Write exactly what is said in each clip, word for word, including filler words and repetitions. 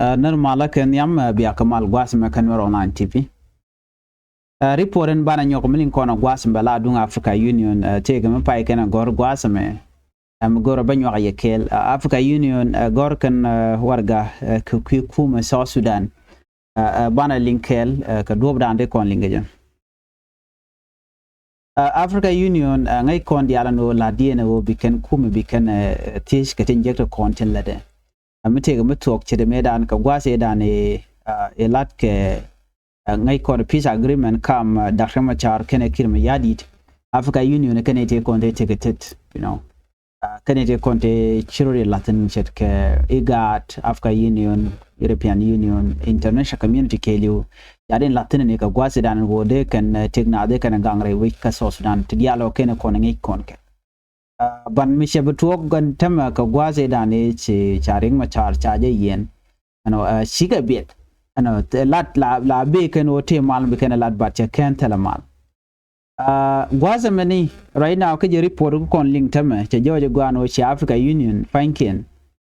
Ɛ, nɛr malä kɛ nhiam, ɛ, bia kɛ mal gua̱a̱th mɛ kä Nuɛr Online T V. Ɛ, report in banɛ nyɔk mi liŋ kɔn ɛ gua̱a̱th mɛ la duŋ Africa Union, ɛ, tëëkɛ mi pay kɛn ɛ gɔ̱r gua̱a̱th mɛ. Ɛ, mi go̱r ɛ bä nyuak yɛ kɛɛl. Ɛ, Africa Union, ɛ, gɔ̱r kɛn, ɛ, warɛga, ɛ, kɛ kui̱ kumɛ South Sudan. Ɛ, ɛ, banɛ liŋ kɛɛl, ɛ, kɛ duɔ̱ɔ̱pdan dee kɔn liŋ kɛ jɛ. Ɛ, Africa Union, ɛ, ŋäc kɔn diaal ɛn ɣöö la̱tdiɛn ɛ ɣöö bi kɛn kumɛ bi kɛn, ɛ, thiec kɛ tin jek ti kɔn tin lätdɛ. Ɛ, mi tëëkɛ mi thuɔ̱k ce̱t mëëdan kɛ gua̱a̱th ëëdan ɛ, ɛ, ɛ la̱t kɛ, ɛ, ŋäc kɔn peace agreement kam, ɛ, Doctor Machar kɛnɛ Kiir Mayardit. Africa Union kɛnɛ tëë kɔn tëë tëkɛ tet, you know. Ɛ, kɛnɛ tëë kɔn tëë ci rɔ la̱thin ce̱tkɛ IGAD, Africa Union, European Union, international community kɛɛliw. Ca dee la̱thin ni kɛ gua̱a̱th ëëdan ɣöö dee kɛn, ɛ, tëk naath dee kɛn gaŋ rɛy wec kä South Sudan ti diaal ɔ kɛnɛ kɔn ŋi̱i̱c kɔn kɛ. Ɛ, ban mi cɛ bi tuɔɔk gɛn tämɛ kɛ gua̱a̱th ëëdan ëë ci ca Riek Machar ca jɛ yiɛn. Ɛnɔ, ɛ, cikɛ biɛt. Ɛnɔ, lat la, la bee kɛn ɣöö tëë mal bi kɛn lat bat cɛ kɛn thilɛ mal. Ɛ, gua̱a̱th ɛmɛni right now kä jɛ report kä kɔn liŋ tämɛ cɛ jɔɔc ɛ gua̱a̱n ɣöö ci Africa Union pa̱nykiɛn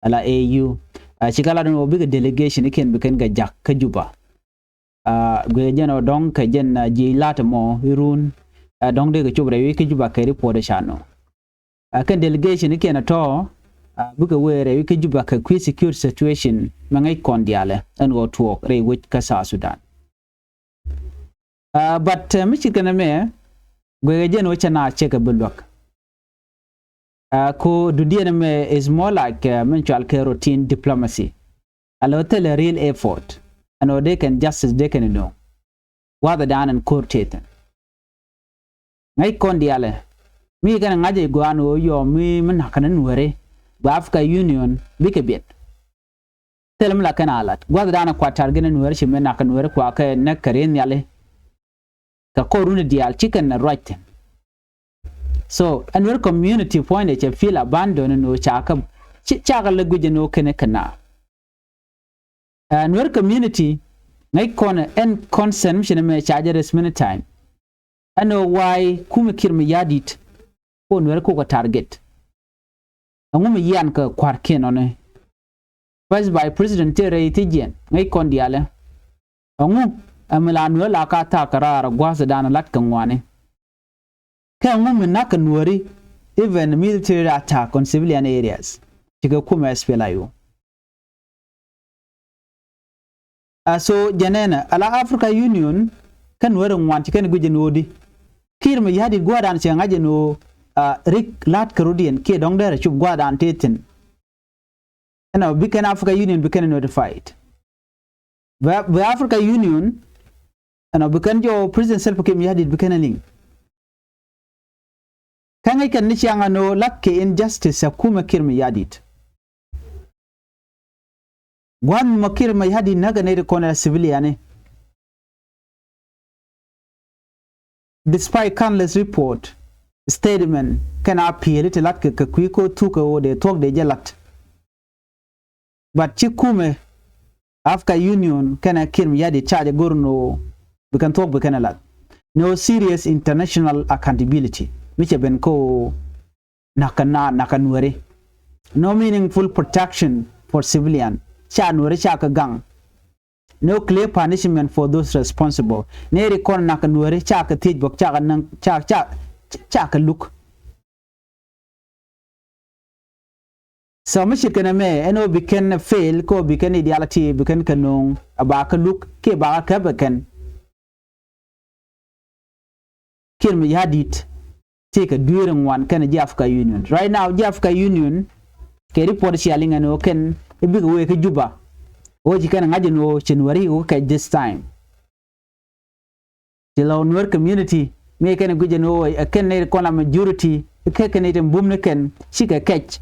ala A U. Ɛ, cikɛ lat ɛn ɣöö bikɛ delegation ikiɛn bi kɛn kɛ jak kä Juba. Ɛ, guiɛ jɛn ɔ dɔ̱ŋ kɛ jɛn, ɛ, ji̱ la̱t mɔ irun. Ɛ, dɔ̱ŋ dee kɛ cop rɛy wi̱c kä Juba kɛ report ca nɔ. Ɛ, kɛn delegation ikiɛn ɛ tɔ̱, ɛ, bikɛ wee rɛy wi̱c kä Juba kɛ kui̱ security situation mɛ ŋäc kɔn diaalɛ ɛn ɣöö tuɔɔk rɛy wec kä South Sudan. Ɛ, but, ɛ, mi ci kɛn ɛmɛ guiɛ jɛn ɔ cɛ na cɛ kɛ bi luäk. Ɛ, ko dudiɛn ɛmɛ is more like, ɛ, min cual kɛ routine diplomacy. Alɔ thilɛ real effort ɛn ɔ dee kɛn justice dee kɛn inɔ. Gua̱a̱th ɛ daan ɛn ko̱r tëë thi̱n. Ŋäc kɔn diaalɛ mi kɛn ŋa̱c ɛ gua̱a̱n ɣöö yɔɔ mi, mi na̱k kɛn Nuääri bɛ Africa Union bikɛ biɛt. Thilɛ mi la kɛn a lat gua̱a̱th ɛ daan ɛ kuat tar gɛn ɛ Nuääri ci mi na̱k kɛ Nuääri kua kɛ näk kɛ ri̱n nhiali. Kɛ kɔr runi diaal ci kɛn ruac thi̱n. So ɛ Nuer community puɔ̱nydɛ cɛ feel abandon ni ɣöö ca kä, ca kä lɛ guic ni ɣöö kɛn kɛ na. Ɛ Nuer community ŋäc kɔn ɛn concern mi ci ni mɛ ca jɛ raise many time. Ɛn ɣöö why kumɛ Kiir Mayardit ko Nuer kokɛ target. Ɛŋu mi yian kɛ kua̱rkiɛn ɔni. First Vice President tëë rɛy thi̱jiɛn ŋäc kɔn diaalɛ. Ɛŋu ɛ mi la Nuääri la ka thaak kɛ raar ɛ gua̱a̱th ɛ daan ɛ lat kɛ ŋuani. Kɛ ɛŋu mi na̱k kɛ Nuääri even military attack on civilian areas. Cikɛ kumɛ S P L A I O. Ɛ so jɛnɛnɛ ala Africa Union kä Nuääri ŋuan ci kɛn guic ɛn ɣöö di. Kiir Mayardit gua̱a̱th daan cɛ ŋa̱c ɛn ɣöö, ɛ, Riek la̱t kɛ rɔ̱diɛn kiɛ dɔ̱ŋ dɛrɛ cup gua̱a̱th daan tëë thi̱n. Ɛnɔ bi kɛn Africa Union bi kɛn notified. Bɛ, bɛ Africa Union ɛnɔ bi kɛn jɔw President Salva Kiir Mayardit bi kɛn liŋ. Kä ŋäc kɛn ni ciaŋ ɛn ɣöö la̱t kɛ injustice ɛ kumɛ Kiir Mayardit. Gua̱a̱th mɔ Kiir Mayardit näk ɛ nɛy ti kɔn ɛ civilian ni. Despite countless report, statement kɛn a pi̱eeli ti la̱t kɛ kɛ kui̱ ko̱ thuk kɛ ɣöö dee thuɔ̱k dee jɛ la̱t. But ci kumɛ Africa Union kɛnɛ Kiir Mayardit ca jɛ go̱r ni ɣöö bi kɛn thuɔ̱k bi kɛn ɛ la̱t. No serious international accountability mi cɛ ben kä ɣöö nakä na nakä Nuääri. No meaningful protection for civilian. Ca Nuääri ca kä gaŋ. No clear punishment for those responsible. Nɛy ti kɔn nakä Nuääri ca kä thiec bä ca kä näŋ ca ca ca kä luk. So mi ci kɛn ɛmɛ ɛn ɣöö bi kɛn fail kä ɣöö bi kɛn ideality bi kɛn kɛ no̱o̱ŋ a ba kä luk kiɛ ba kä käp ɛ kɛn. Kiir Mayardit tëëkɛ dueer ŋuan kɛnɛ ji̱ Africa Union. Right now ji̱ Africa Union kɛ report cia liŋ ɛn ɣöö kɛn i̱ bikɛ wee kä Juba. Ɣöö ci kɛn ŋa̱c ɛn ɣöö ci Nuääri ɣöö kɛ this time. Ci lɔ Nuer community mi kɛn guic ɛn ɣöö ɛ kɛn nɛy ti kɔn la majority kɛ kɛn nɛy ti bum ni kɛn cikɛ kɛc.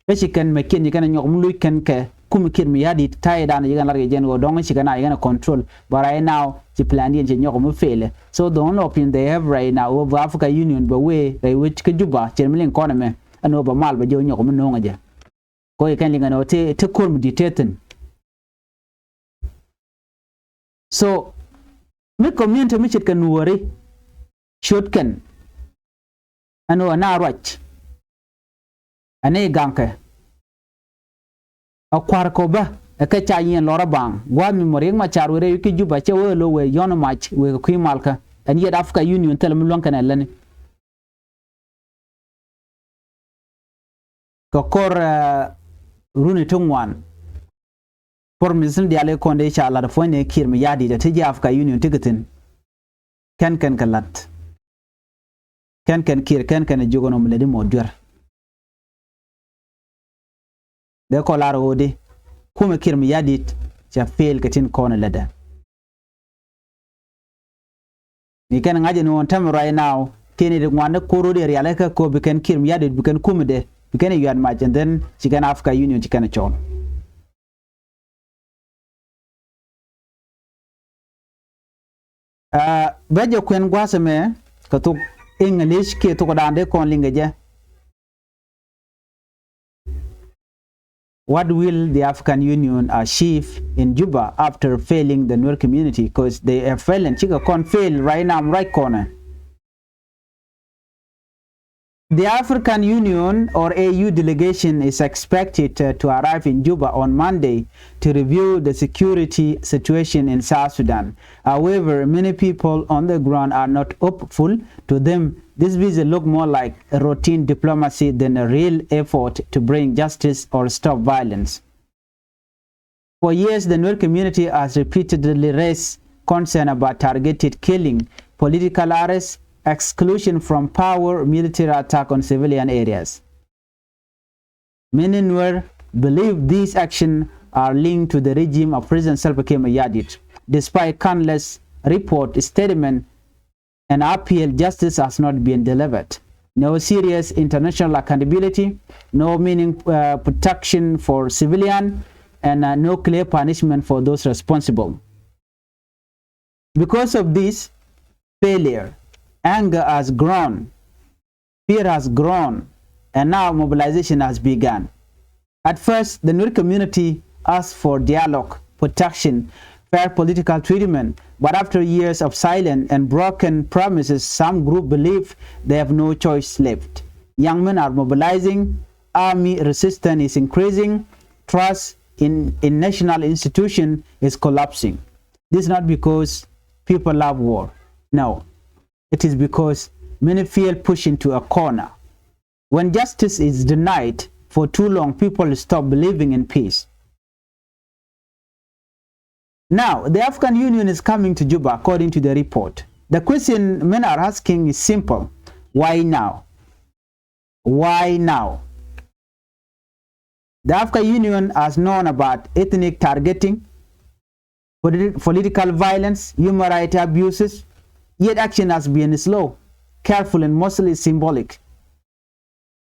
Kä ci kɛn mɛ kiɛn ci kɛn ɛ nyɔk mi luc kɛn kɛ kum Kiir Mayardit ta̱yɛ dan ci kɛn lat kɛ jɛn ɣöö dɔ̱ŋ ci kɛn a ci kɛn a control. But right now ci plan diɛn ci nyɔk mi fail. So the only option they have right now ɣöö bɛ Africa Union bɛ wee rɛy wec kä Juba cɛn mi liŋ kɔn ɛmɛ ɛn ɣöö bɛ mal bɛ jɛ wä nyɔk mi no̱o̱ŋ ɛ jɛ. Kɔ ci kɛn liŋ ɛn ɣöö ti ti ko̱r mi di̱t tëë thi̱n. So mi community mi ce̱tkɛ Nuääri ciöt kɛn ɛn ɣöö ɛn a ruac ɛn i̱ gaŋkɛ. A kua̱r kɔ bä Ɛ kɛ ca yɛn lɔr a baŋ gua̱a̱th mi mɔ Riek Machar wëë rɛy wi̱c kä Juba cɛ wee lo̱ wëë yɔ̱n mac wëë kɛ kui̱ malkä. Ɛn yɛt Africa Union thilɛ mi luäŋ kɛn ɛ läni. Kɛ kɔr runi ti ŋuan. Promise ni diaal i̱ kɔn dee ca lat puɔ̱ny ni Kiir Mayardit a ti ji̱ Africa Union ti kɛ thi̱n. Kɛn kɛn kɛ lat. Kɛn kɛn Kiir kɛn kɛn jiök ɛn ɣöö mi lätdi mɔ duer. Dee kɔn lar ɣöö di kumɛ Kiir Mayardit ca fail kɛ tin kɔn lätdɛ. Mi kɛn ŋa̱c ɛn ɣöö tämɛ right now tëë ni ti ŋuan ni ko̱r ro̱d ɛ rialikä kɛ ɣöö bi kɛn Kiir Mayardit bi kɛn kumɛ dee bi kɛn yuat mac, and then ci kɛn Africa Union ci kɛn cɔɔl. Bɛ jɛ kuɛn gua̱a̱th ɛmɛ kɛ thok English kiɛ thok da̱a̱n dee kɔn liŋ kɛ jɛ. What will the African Union achieve in Juba after failing the Nuer community? Because they have failed and cikɛ kɔn fail right now right corner. The African Union or A U delegation is expected uh, to arrive in Juba on Monday to review the security situation in South Sudan. However, many people on the ground are not hopeful. To them, this visit look more like a routine diplomacy than a real effort to bring justice or stop violence. For years, the Nuer community has repeatedly raised concern about targeted killing, political arrest, exclusion from power, military attack on civilian areas. Many Nuer believe these actions are linked to the regime of President Salva Kiir Mayardit, despite countless report, statement, and appeal, justice has not been delivered. No serious international accountability, no meaning uh, protection for civilian, and uh, no clear punishment for those responsible. Because of this failure, anger has grown, fear has grown, and now mobilization has begun. At first, the Nuer community asked for dialogue, protection, fair political treatment, but after years of silence and broken promises, some group believe they have no choice left. Young men are mobilizing, army resistance is increasing, trust in, in national institution is collapsing. This is not because people love war. No, it is because many feel pushed into a corner. When justice is denied for too long, people stop believing in peace. Now, the African Union is coming to Juba, according to the report. The question men are asking is simple. Why now? Why now? The African Union has known about ethnic targeting, politi-, political violence, human rights abuses, yet action has been slow, careful, and mostly symbolic.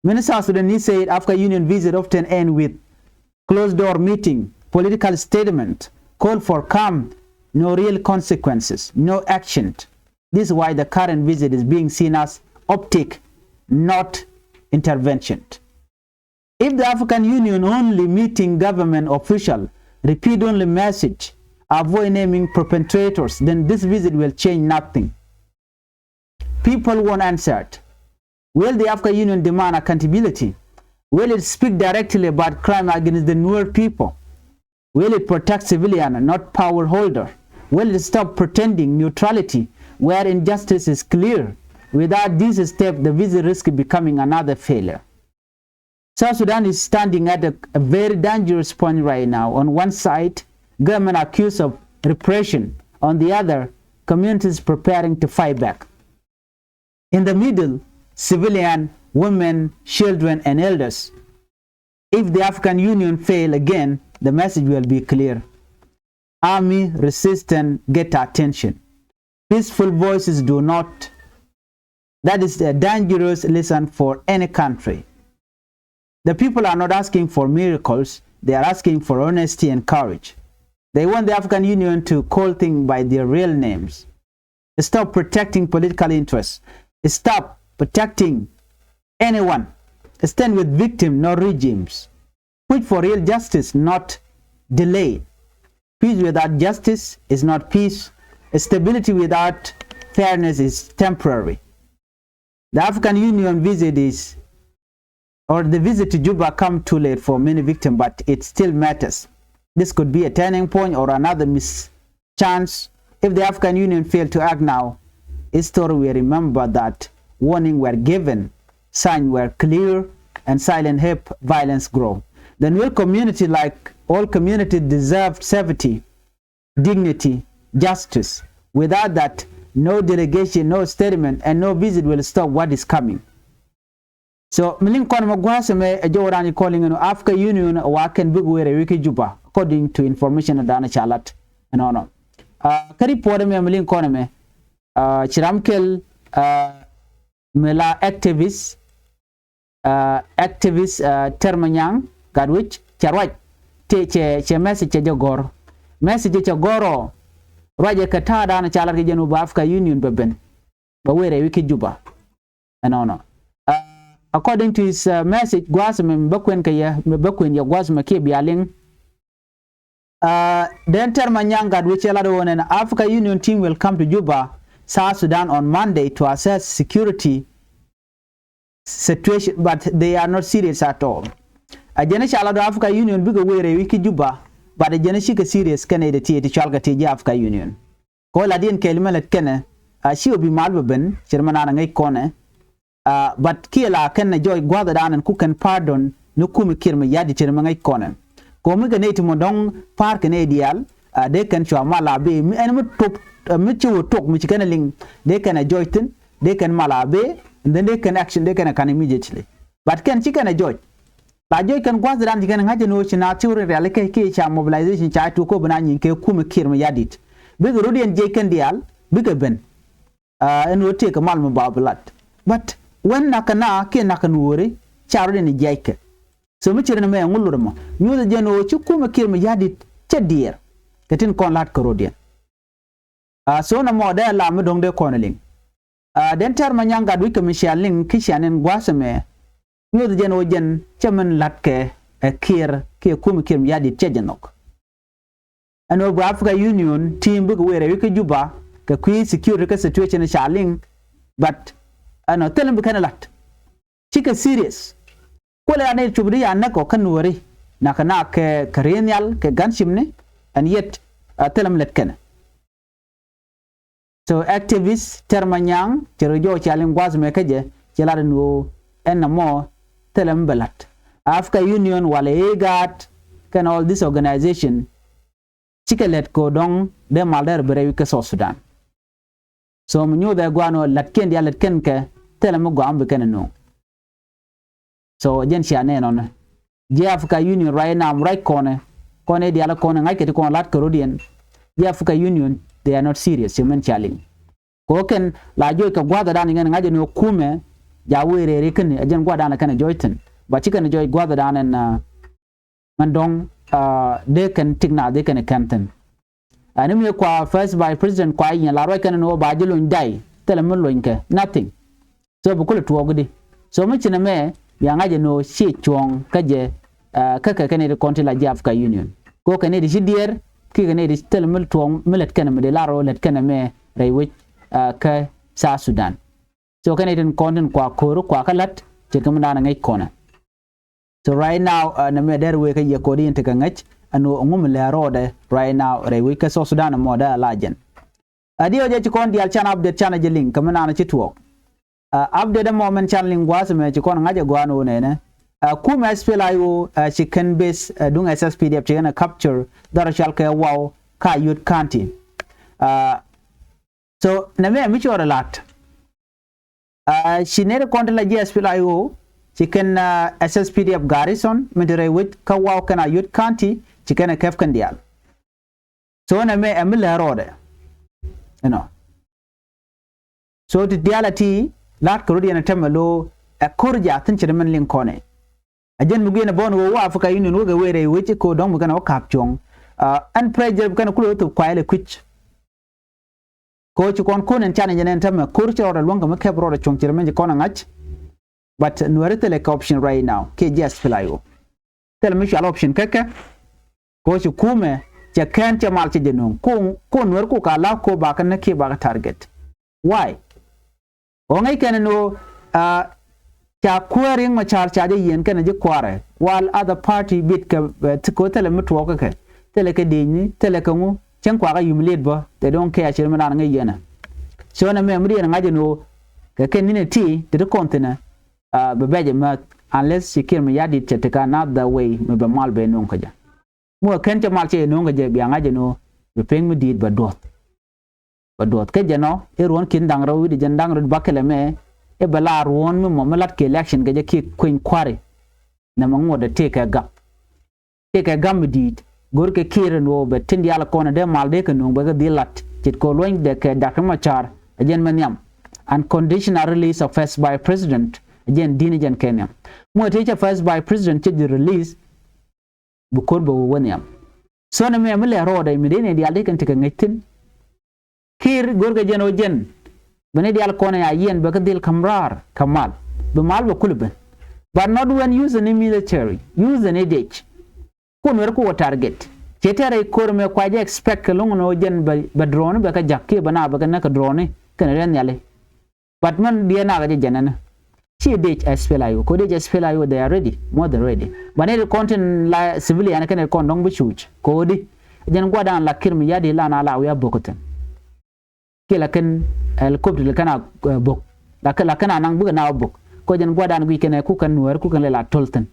Many South Sudanese said African Union visit often end with closed door meeting, political statement, call for calm, no real consequences, no action. This is why the current visit is being seen as optic, not intervention. If the African Union only meeting government official, repeat only message, avoid naming perpetrators, then this visit will change nothing. People want answered. Will the African Union demand accountability? Will it speak directly about crime against the Nuer people? Will it protect civilian, not power holder? Will it stop pretending neutrality where injustice is clear? Without this step, the visit risk becoming another failure. South Sudan is standing at a, a very dangerous point right now. On one side, government accused of repression. On the other, communities preparing to fight back. In the middle, civilian, women, children, and elders. If the African Union fail again, the message will be clear. Army resistance get attention. Peaceful voices do not. That is a dangerous lesson for any country. The people are not asking for miracles, they are asking for honesty and courage. They want the African Union to call things by their real names. Stop protecting political interests. Stop protecting anyone. Stand with victims, not regimes. Push for real justice, not delay. Peace without justice is not peace. Stability without fairness is temporary. The African Union visit is, or the visit to Juba come too late for many victims, but it still matters. This could be a turning point or another mischance. If the African Union fail to act now, history will remember that warning were given, signs were clear, and silence help violence grow. The Nuer community, like all communities, deserved safety, dignity, justice. Without that, no delegation, no statement, and no visit will stop what is coming. So mi liŋ kɔn mɛ gua̱a̱th mɛ ɛ jɔw raan i̱ kɔn liŋ ɛn Africa Union wa kɛn bik wëë rɛy wi̱i̱ kä Juba, according to information dan ca lat ɛnɔnɔ. Kä report mɛ mi liŋ kɔn mɛ, ci ram kɛl mɛ la activist, activist Tɛr Manyaŋ Gatwec cɛ ruac, cɛ message cɛ jɛ gɔ̱r. Message cɛ gɔ̱r ɔ ruacɛ kɛ ta̱a̱ dan ca lat kɛ jɛn wä ba Africa Union bɛ ben, bɛ wëë rɛy wi̱i̱ kä Juba. Ɛnɔnɔ. According to his message, gua̱a̱th mɛ mi bä kuɛn kɛ yɛ, mi bä kuɛn yɛ gua̱a̱th mɛ kiɛ bia liŋ. Dɛn Tɛr Manyaŋ Gatwec cɛ lat ɣöö nɛn Africa Union team will come to Juba, South Sudan on Monday to assess security situation, but they are not serious at all. A jɛn ca lat ɣöö Africa Union bikɛ wëë rɛy wi̱i̱ kä Juba, but a jɛn cikɛ serious kɛnɛ i̱ dee ti ti cual kɛ ti ji̱ Africa Union. Kɛ ɣöö lat yɛn kɛɛl mɛ lät kɛnɛ a ci ɣöö bi mal bɛ ben cir mɛ naan ŋäc kɔnɛ. But kiɛ la kɛn ɛ jɔɔc gua̱thɛ dan ɛn ku kɛn pardon ni kumɛ Kiir mɛ ya̱t i̱ cir mɛ ŋäc kɔnɛ. Kɛ ɣöö mi kɛ nɛy ti mɔ dɔ̱ŋ pa̱a̱r kɛ nɛy diaal, dee kɛn cua mal a bee mi ɛn mi tok, mi ci wä tok mi ci kɛn ɛ liŋ, dee kɛn ɛ jɔɔc thi̱n, dee kɛn mal a bee, and then dee kɛn action, dee kɛn ɛ ka̱n immediately. But kɛn ci kɛn ɛ jɔɔc. La jiɔc kɛn gua̱th dan ci kɛn ŋa̱c ɛn ɣöö ci na thiwri rialikä kiɛ ca mobilization ca tuɔk kööb na nyin kɛ kumɛ Kiir mɛ ya̱t di̱t. Bikɛ rot yɛn jiɛc kɛn diaal bikɛ ben. Ɛn ɣöö tëëkɛ mal mɛ ba bi lat. But wän nakä na kiɛ nakä nuɔɔri ca rot yɛn jiɛckɛ. So mi ci rin mɛ ɛŋu lur ɛmɔ nyuuth ɛ jɛn ɣöö ci kumɛ Kiir mɛ ya̱t di̱t cɛ diɛɛr kɛ tin kɔn la̱t kɛ rot yɛn. So nɔmɔ dee lam mi do̱ŋ dee kɔn liŋ. Dɛn Tɛr Manyaŋ Gatwec kɛ mi cia liŋ ki cia nɛn gua̱a̱th ɛmɛ. Nyuɔth jɛn ɣöö jɛn cɛ min la̱tkɛ ɛ Kiir kiɛ kumɛ Kiir mɛ ya̱t di̱t cɛ jɛ nhɔk. Ɛn ɣöö bi Africa Union team bikɛ wëë rɛy wi̱i̱ kä Juba kɛ kui̱ security kä situation ca liŋ. But ɛn ɣöö thilɛ mi bi kɛn la̱t. Cikɛ serious. Kuɔlɛ ya nɛy cop di ya näk ɔ kä nuɔɔri nakä na kɛ kɛ ri̱i̱n nhial kɛ ga̱n cimni. And yet a thilɛ mi lät kɛnɛ. So activist Tɛr Manyaŋ cɛ rɔ jɔɔc cia liŋ gua̱th mɛ kä jɛ cɛ lat ɛn ɣöö ɛn nɔmɔ thilɛ mi bɛ la̱t. Africa Union walɛ IGAD kɛn all this organization cikɛ lät kɛ ɣöö dɔ̱ŋ dee mal dee rɔ bi rɛy wi̱i̱ kä South Sudan. So mi nyuuth ɛ gua̱a̱n ɣöö la̱tkiɛn diaal lät kɛn kɛ thilɛ mi gɔaa mi bi kɛn ɛ no̱o̱ŋ. So jɛn cia nɛn ɔnɛ ji̱ Africa Union right now ruac kɔnɛ kɔnɛ diaal kɔnɛ ŋa̱ckɛ ti kɔn la̱t kɛ rot yɛn. Ji̱ Africa Union they are not serious ci mɛn cia liŋ. Kɛ ɣöö kɛn la jiɔc kɛ gua̱a̱th ɛ dan ŋɛn ŋa̱c ɛn ɣöö kumɛ ja wëë rɛɛri käni ɛ jɛn gua̱a̱th dan ɛ kɛn ɛ jɔc thi̱n. But ci kɛn ɛ jɔc gua̱a̱th ɛ dan ɛn mɛn dɔ̱ŋ dee kɛn tik na dee kɛn ɛ kɛn thi̱n. Ɛn mi kua first vice president kua nyin la ruac kɛn ɛn ɣöö ba ji̱ lony day thilɛ mi lonykɛ nothing. So bi kulɛ tuɔɔk di. So mi ci nɛmɛ bia ŋa̱c ɛn ɣöö ci cuɔ̱ɔ̱ŋ kä jɛ kä kɛ kɛn iti kɔn ti la ji̱ Africa Union. Kɛ ɣöö kɛn iti ci diɛɛr kiɛ kɛn iti thilɛ mi tuɔɔk mi lät kɛn ɛmɛ di lar ɣöö lät kɛn ɛmɛ rɛy wec kä South Sudan. So kɛn itin kɔn tin kua ko̱r kua kä la̱t ce̱tkɛ mi naan ŋäc kɔnɛ. So right now nɛmɛ dɛr wëë kä yɛ ko̱r in tekɛ ŋäc ɛn ɣöö ŋum lɛ rɔɔdɛ right now rɛy wec kä South Sudan ɛmɔ dee a la jɛn. A diɛ ɔ jɛ ci kɔn diaal can update can a jɛ liŋ kɛ mi naan ci tuɔɔk. Update ɛmɔ mɛn can liŋ gua̱a̱th ɛmɛ ci kɔn ŋa̱c ɛ gɔaa ɛn ɣöö nɛnɛ kumɛ SPLA-IO ci kɛn base duŋ SSPDF ci kɛn ɛ capture dhɔr cual kɛ Waw kä Ayod County. So nɛmɛ mi cuɔrɛ la̱t. Ci nɛy ti kɔn ti la ji̱ SPLA-IO ci kɛn SSPDF garrison min te rɛy wec kä Waw kɛn Ayod County ci kɛn ɛ kɛp kɛn diaal. So nɛmɛ ɛ mi lɛ rɔɔdɛ. Ɛnɔ. So ti diaal a ti la̱t kɛ rot yɛn ɛ tɛmɛ lo̱o̱ ɛ ko̱r jaathin ci ri min liŋ kɔnɛ. A jɛn mi guiɛn ɛ bɔn ɣöö wä Africa Union wä kɛ wëë rɛy wec i̱ ko̱o̱r dɔ̱ŋ mi kɛn ɛ wä ka̱p cuɔ̱ŋ. Ɛn pressure bi kɛn ɛ kulɛ wä thop kuay lɛ kui̱c. Kɛ ɣöö ci kɔn ko̱n ɛn can jɛ nɛn tämɛ ko̱r cɛ rɔɔdɛ luäŋ kɛ mi kɛp rɔɔdɛ cuɔ̱ŋ ci rɛ mɛn ci kɔn ɛ ŋa̱c. But nuɛri thilɛ kɛ option right now kiɛ ji̱ SPLA-IO. Thilɛ mi cual option kɛ kɛ. Kɛ ɣöö ci kumɛ cɛ kɛn cɛ mal cɛ jɛ nuɔ̱ŋ ko̱ nuɛri ku ka la̱k ko̱ bakɛ näk kiɛ bakɛ target. Why? Ɣän ŋäc kɛn ɛn ɣöö ca kuäär Riek Machar ca jɛ yiɛn kɛnɛ ji̱ kua̱rɛ while other party bit kɛ ti ko̱ thilɛ mi tuɔɔk kɛ kɛ. thilɛ kɛ diecni, thilɛ kɛ ŋu, cäŋ kuakä humiliate bä, they don't care, ci ri mi naan ŋäc yɛn ɛ. So nɛ mɛ mi di yɛn ŋa̱c ɛn ɣöö kɛ kɛn ni̱n ɛ ti ti ti kɔn thi̱n ɛ, bɛ bɛc ɛmääth, unless ci Kiir Mayardit cɛ tekɛ another way mi bɛ mal bɛ no̱o̱ŋ kä jɛ. Mi wä kɛn cɛ mal cɛ yɛ no̱o̱ŋ kä jɛ, bia ŋa̱c ɛn ɣöö bi pek mi di̱i̱t bɛ duɔth. Bɛ duɔth kä jɛ nɔ i̱ ruɔ̱n ki̱n da̱ŋ rɛw wi̱cdɛ jiɛn da̱ŋ rɛw bakɛl ɛmɛ. I̱ bɛ la ruɔ̱n mi mɔ mi lat kɛ election kɛ jɛ kiɛ kueny kua̱ri. Nɛ mɛ ŋuɔ̱t ɛ tëëkɛ gap. Tëëkɛ gap mi di̱i̱t. Go̱rkɛ Kiir ɛn ɣöö bɛ tin diaal kɔn ɛ dee mal dee kɛ nööŋ bɛ kɛ dhil lat ce̱tkɛ luɔ̱nydɛ kɛ Doctor Machar ɛ jɛn mɛ nhiam. Unconditional release of first vice president ɛ jɛn di̱n ɛ jɛn kɛ nhiam. Muɔ tëë cɛ first vice president cɛ ji̱ release, bi ko̱r bɛ wä wä nhiam. So nɛ mɛ mi lɛ rɔɔdɛ mi dee nɛ diaal dee kɛn tekɛ ŋäc thi̱n. Kiir go̱rkɛ jɛn ɣöö jɛn bɛ ni diaal kɔn ya yiɛn bɛ kä dhil ka̱m raar kä mal. Bi mal bɛ kul ben. But not when using ni military, using ni dec. Kun wer ku wä target. Ciɛ tɛrɛ i̱ ko̱r mɛ kua jɛ expect kɛ lo̱ŋ ni ɣöö jɛn bɛ, bɛ drone bɛ kä ja̱k kiɛ bɛ na bɛ kɛ näk kɛ drone kɛn rɛn nhiali. But mɛn diɛ nak jɛ jɛnɛnɛ. Ci dec S P L A I O, ko dec S P L A I O, they are ready, more than ready. But ni di kɔn tin la civilian kɛn di kɔn dɔŋ bi cuc, ko di. Jɛn guadan la Kiir Mayardit la na la wi̱i̱ a bok thin. Kiɛ la kɛn helicopter la kɛn a, eh, bok. La kɛn, la kɛn a naŋ bikɛ na bok. Ko jɛn guadan gui kɛn ku kɛn nuɛr ku kɛn lɛ la tol thin.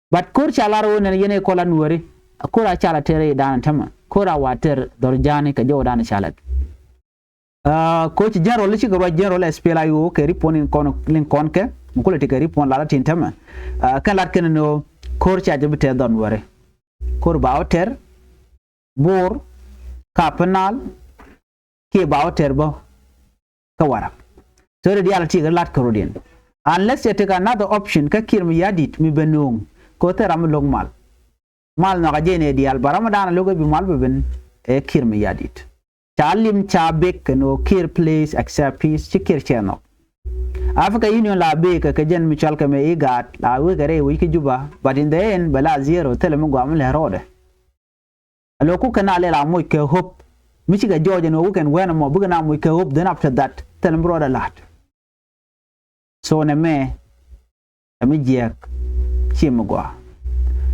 But ko̱r ca lar ɣöö nɛn yɛn ɛ kɔl a nuääri. Ko̱r a ca la tɛr rɛy da̱a̱n tämɛ. Ko̱r a wa tɛr dhɔr ja̱a̱ni kɛ jɔw da̱a̱n ca lat. Ah, ko̱ ci general cikɛ ruac general S P L A I O kɛ ripon in kɔn liŋ kɔn kɛ. Mi kulɛ ti kɛ ripon lat a tin tämɛ. Ah, kɛn lat kɛn ni ɣöö ko̱r ca jɛ bi tɛr dhɔr nuääri. Ko̱r ba wä tɛr Bor, Kapenal, kiɛ ba wä tɛr bä kä Warap. So di diaal ti kɛ lat kɛ rɔ̱diɛn. Unless yɛ tekɛ another option kä Kiir Mayardit mi ben no̱o̱ŋ. Kɛ ɣöö thil ram mi lo̱k mal. Mal nhɔakä jɛ nɛ diaal, ba ram mi da̱a̱n a lo̱k ɛ bi mal bɛ ben ɛ Kiir Mayardit. Ca lim ca bek kɛ ni ɣöö Kiir please accept peace, ci Kiir cɛ nhɔk. Africa Union la bek kɛ kɛ jɛn mi cɔal kɛ mɛ IGAD, la wekɛ rɛy wec kä Juba, but in the end bɛ la zero, thilɛ mi gɔaa mi lɛ rɔɔdɛ. A lo̱k ku kɛn a lɛl a moc kɛ hope. Mi cikɛ jɔɔc ɛn ɣöö weekend wɛn ɛmɔ bikɛ na moc kɛ hope, then after that thilɛ mi rɔɔdɛ la̱t. So nɛ mɛ ɛ mi jiɛɛk ci mi gɔaa.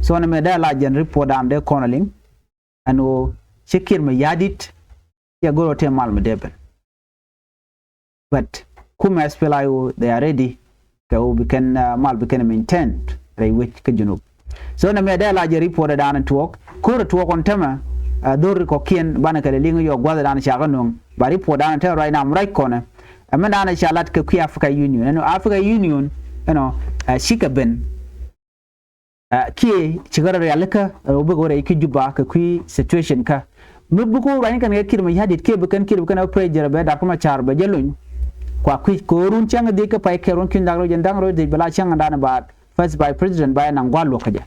So nɛ mɛ dee la jɛn report dan dee kɔn a liŋ ɛn ɣöö ci Kiir Mayardit cɛ go̱r ɣöö tëë mal mi dee ben. But kumɛ S P L A I O, they are ready kɛ ɣöö bi kɛn, uh, mal bi kɛn maintain rɛy wec kä Junub. So nɛ mɛ dee la jɛ report dan tuɔɔk, ko̱r tuɔɔk kɔn tämɛ, uh, dho̱r kɔ̱kiɛn banɛ kɛ lɛ liŋ yɔ gua̱th dan ca kɛ nöŋ. Ba report dan tɛmɛ right now mi ruac kɔnɛ. Ɛmɛ dan ca lat kɛ kui̱ Africa Union, ɛnɔ Africa Union, ɛnɔ, uh, cikɛ ben. Ɛ, kiɛ cikɛ rɔ rialikä, ɛ, wä bikɛ wä rɛy kä Juba kɛ kui̱ situation kä. Mi bikɛ wä ruany kɛn kɛ Kiir Mayardit kiɛ bi kɛn Kiir bi kɛn ɛ pressure bɛ Doctor Machar bɛ jɛ lony. Kua kui̱ kɛ wä run cäŋ dhiec kä pay kɛ run ki̱n da̱ŋ rɛw jɛn da̱ŋ rɛw dhiec bɛ la cäŋ dan ba first vice president ba ɛ naŋ gua̱a̱ luɔ̱k kä jɛ.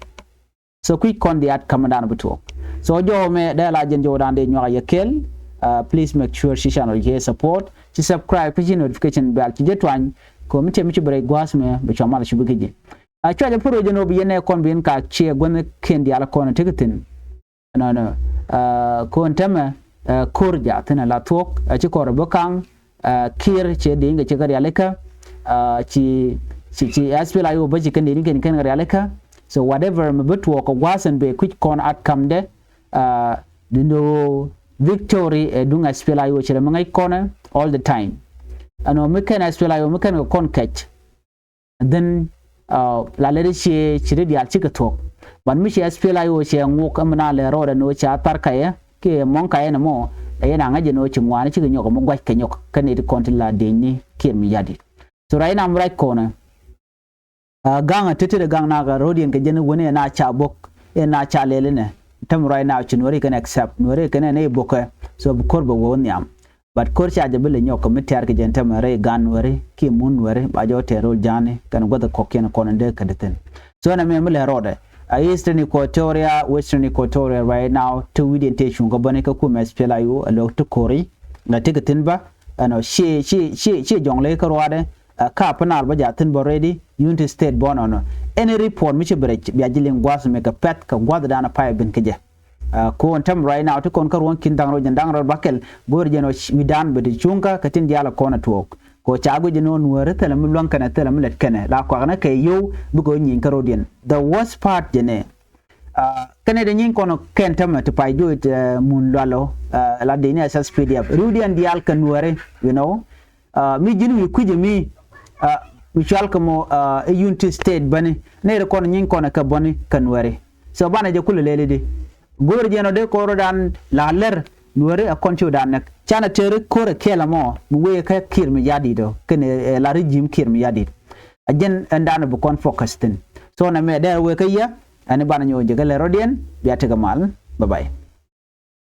So kui̱ kɔn the outcome dan bi tuɔɔk. So jɔw mɛ dee la jɛn jɔw dan dee nyuak a yɛ kɛl. Uh, please make sure ci channel yɛ support, ci subscribe, ci notification bell ci jɛ tuany. Kɛ mi tëë mi ci bi rɛy gua̱a̱th mɛ bi cua mal ci bi kä ji̱. A cua jɛ pär wec jɛ nɔ bi yɛn ɛ kɔn bi yɛn ka ciɛ guänh ken diaal kɔn ɛ tek thi̱n. Nɔnɔ, ah, kɔn tämɛ, ah, ko̱r jaathin a la thuɔ̱k, ah, ci kɔr bi kaŋ, ah, Kiir cɛ di̱i̱ŋ kɛ ci kɛ rialikä, ah, ci, ci, ci S P L A I O bä ci kɛn di̱i̱ŋ kɛn kɛn kɛ rialikä. So whatever mi bi tuɔɔk kɛ gua̱a̱th ɛn bɛ kui̱c kɔn outcome dɛ, ah, di nɔ victory ɛ duŋ S P L A I O cɛ rɛ mi ŋäc kɔn ɛ all the time. Ɛnɔ mi kɛn S P L A I O mi kɛn kɛ kɔn kɛc. And then, uh, la lɛ di ciɛ ci di diaal cikɛ thuɔ̱k. But mi ci S P L A I O ciɛ ŋuɔk ɛmɛ na lɛ rɔɔdɛ ni wä ca thar kayɛ kiɛ mɔŋ kayɛ ni mɔ. Ɛ yɛn a ŋäcɛ ni wä ci ŋuani cikɛ nyɔk ɛmɛ guac kɛ nyɔk kä ni ti kɔn ti la dieny ni Kiir Mayardit. So right now mi ruac kɔnɛ. Uh, gaŋ a titi di gaŋ na kɛ rɔɔdiɛn kɛ jɛn wä ni ɛ na ca bok ɛ na ca lɛli nɛ. Tɛm right now ci nuɔri kɛn accept nuɔri kɛn ɛ ni bokɛ. So bi ko̱r bɛ wä wä nhiam. But ko̱r ca jɛ bi lɛ nyɔk kɛ mi tɛ̈r kɛ jɛn tɛmɛ rɛy gan nuɛri kiɛ mun nuɛri ba jɛ wä tɛ̈r rol ja̱a̱ni kɛn guäth kɔ̱kiɛn kɔn in dee kädɛ thi̱n. So nɛ mɛ mi lɛ rɔɔdɛ a Eastern Equatoria, Western Equatoria right now ti wi̱diɛn tëë cuŋ kä bäni kä kumɛ S P L A I O a lo̱k ti ko̱ri. Ŋɛ ti kɛ thi̱n bä ɛnɔ ciɛ ciɛ ciɛ ciɛ jɔŋ lɛ kä ruaadɛ. Ɛ, Kapenar bä jaathin bä ready, Unity State bä nɔnɔ. Any report mi ci bi rɛc bia ji̱ liŋ gua̱th mi kɛ pɛ̈th kɛ gua̱th dan a pay bin kä jɛ. Ɛ, ko̱n tɛm right now ti kɔn kä ruɔ̱n ki̱n da̱ŋ rɔ jɛn da̱ŋ rɔ bakɛl go̱o̱r jɛn ɔ wi̱dan bɛ ti cuŋkä kɛ tin diaal kɔn a tuɔɔk. Kɛ ca guic jɛ nɔ nuääri thilɛ mi luäŋ kɛnɛ thilɛ mi lɛt kɛnɛ la kuaknɛ kɛ yio̱w bikɛ ɔ nyieny kä rɔ̱diɛn. The worst part jɛ nɛ. Kɛnɛ dee nyiny kɔn kɛn tämɛ ti pay juɔc mun lualɔ la dee ni S S P D F riwdiɛn diaal kɛ Nuɛri, you know. Mi ji̱n wi̱i̱ kui̱cɛ mi mi cual kɛ mɔ ɛ Unity State bäni nɛy ri kɔn nyiny kɔn kɛ bäni kɛ Nuɛri. So banɛ jɛ kulɛ lɛli di go̱o̱r jɛn ɔ dee kɔn rɔdan la lɛr Nuɛri ɛ kɔn ci wä dan nɛk canɛ tëëri ko̱rɛ kɛɛl ɛmɔ mi wee kä Kiir Mayardit ɔ kɛnɛ la regime Kiir Mayardit. A jɛn ɛn dan bi kɔn focus thin. So nɛ mɛ dɛɛr wee kä yɛ ɛn banɛ nyɔk jɛ kɛ lɛ rɔdiɛn bia tekɛ mal. Bye bye.